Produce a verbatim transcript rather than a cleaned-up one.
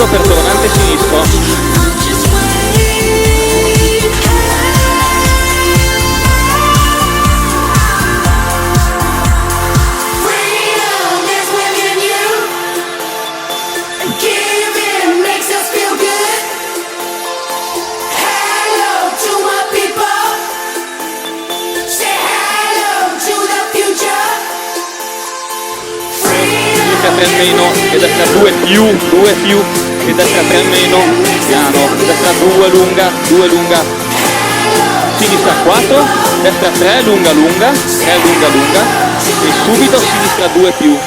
per tornante sinistro. Sinistra tre meno e destra due più, due più, e destra tre meno, piano, destra due lunga, due lunga, sinistra quattro, destra tre lunga lunga, tre lunga lunga, e subito sinistra due più.